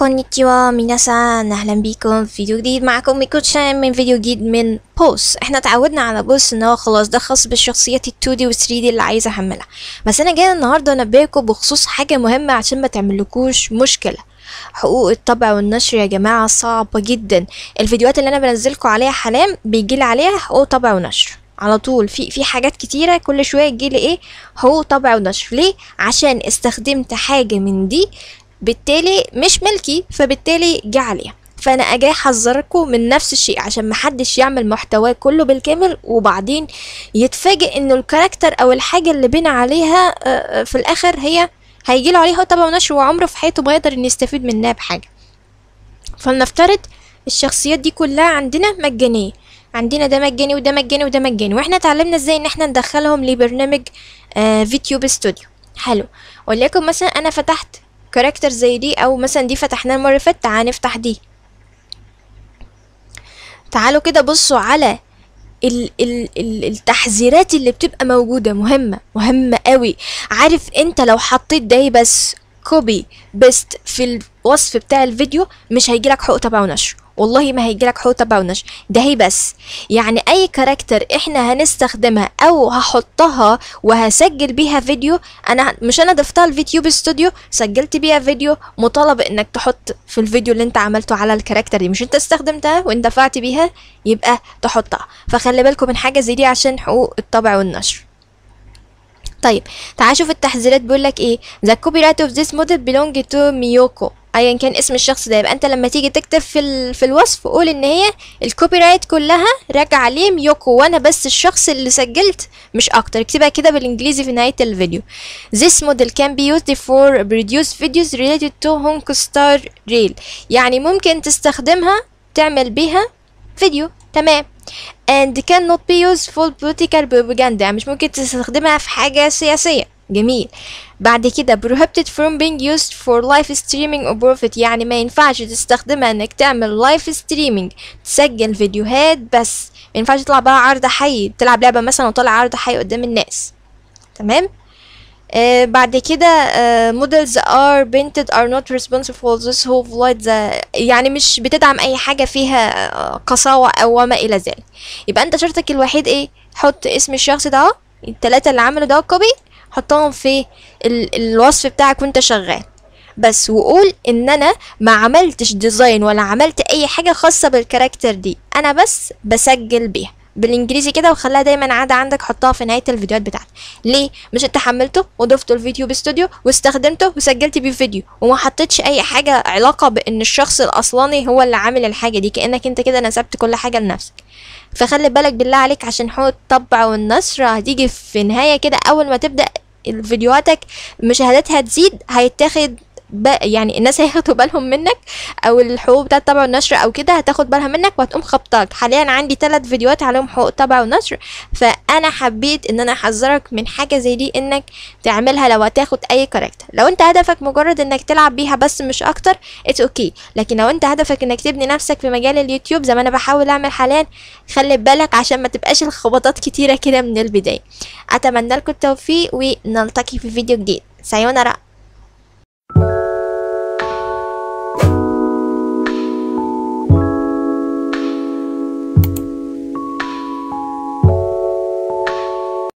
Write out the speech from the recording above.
こんにちは皆さん، اهلا بيكم في فيديو جديد. معكم ميكوتشان من فيديو جديد من Pose. احنا اتعودنا على Pose ان هو خلاص ده خاص بالشخصيات ال 2D وال 3D اللي عايزه احملها، بس انا جاية النهارده انبهكم بخصوص حاجة مهمة عشان ما تعملكوش مشكلة. حقوق الطبع والنشر يا جماعة صعبة جدا. الفيديوهات اللي انا بنزلكم عليها حاليا بيجيلي عليها حقوق طبع ونشر على طول. في حاجات كتيرة كل شوية يجيلي ايه حقوق طبع ونشر. ليه؟ عشان استخدمت حاجة من دي بالتالي مش ملكي، فبالتالي جه عليها. فانا اجي احذركم من نفس الشيء عشان محدش يعمل محتواه كله بالكامل وبعدين يتفاجئ انه ال character او الحاجة اللي بنى عليها في الاخر هي هيجيله عليها طبع ونشر وعمره في حياته ما يقدر انه يستفيد منها بحاجة. فلنفترض الشخصيات دي كلها عندنا مجانية، عندنا ده مجاني وده مجاني وده مجاني، واحنا اتعلمنا ازاي ان احنا ندخلهم لبرنامج VTube Studio. حلو، وليكن مثلا انا فتحت character زي دي، او مثلا دي فتحناها المرة اللي فاتت، تعال نفتح دي. تعالوا كده بصوا على ال ال ال التحذيرات اللي بتبقى موجودة، مهمة مهمة قوي. عارف انت لو حطيت ده بس copy paste في الوصف بتاع الفيديو مش هيجيلك حقوق طبع ونشر، والله ما هيجيلك حقوق طبع ونشر. ده هي بس يعني اي character احنا هنستخدمها او هحطها وهسجل بيها فيديو، انا مش انا ضفتها ال VTube Studio سجلت بيها فيديو، مطالب انك تحط في الفيديو اللي انت عملته على ال character دي، مش انت استخدمتها واندفعت بيها يبقى تحطها. فخلي بالكم من حاجة زي دي عشان حقوق الطبع والنشر. طيب تعال شوف التحذيرات بيقول لك ايه. the copyright of this model belong to ميوكو، ايا كان اسم الشخص ده. يبقى انت لما تيجي تكتب في الوصف قول ان هي ال copyright كلها راجعه ليه ميوكو، وانا بس الشخص اللي سجلت مش اكتر. اكتبها كده بالانجليزي في نهاية الفيديو. This model can be used for produce videos related to Honkai Star Rail، يعني ممكن تستخدمها تعمل بيها فيديو، تمام. and cannot be used for political propaganda، يعني مش ممكن تستخدمها في حاجة سياسية. جميل. بعد كده prohibited from being used for live streaming or profit، يعني ما ينفعش تستخدمها انك تعمل live streaming، تسجل فيديوهات بس، ما ينفعش تطلع بقى عرض حي، تلعب لعبة مثلا وطلع عرض حي قدام الناس، تمام. بعد كده models are painted are not responsible for those who violate the، يعني مش بتدعم اي حاجة فيها قساوة او ما الى ذلك. يبقى انت شرطك الوحيد ايه؟ حط اسم الشخص ده، التلاتة اللي عملوا ده copy، حطهم في الوصف بتاعك وانت شغال بس، وقول ان انا ما عملتش design ولا عملت اي حاجة خاصة بال character دي، انا بس بسجل بيها بالانجليزي كده، وخليها دايما عادة عندك، حطها في نهاية الفيديوهات بتاعتك. ليه؟ مش انت حملته وضفته ال VTube Studio واستخدمته وسجلت بيه فيديو وما حطيتش اي حاجة علاقة بان الشخص الاصلاني هو اللي عامل الحاجة دي، كانك انت كده نسبت كل حاجة لنفسك. فخلي بالك بالله عليك عشان حقوق الطبع والنشر هتيجي في نهاية كده، اول ما تبدا فيديوهاتك مشاهداتها تزيد هيتاخد يعني الناس هياخدوا بالهم منك، او الحقوق بتاعه الطبع والنشر او كده هتاخد بالها منك وهتقوم خبطاك. حاليا عندي 3 فيديوهات عليهم حقوق طبع ونشر، فانا حبيت ان انا احذرك من حاجة زي دي انك تعملها لو هتاخد اي character. لو انت هدفك مجرد انك تلعب بيها بس مش اكتر it's okay، لكن لو انت هدفك انك تبني نفسك في مجال اليوتيوب زي ما انا بحاول اعمل حاليا، خلي بالك عشان ما تبقاش الخبطات كتيرة كده من البداية. اتمنى لكم التوفيق ونلتقي في فيديو جديد. さようなら.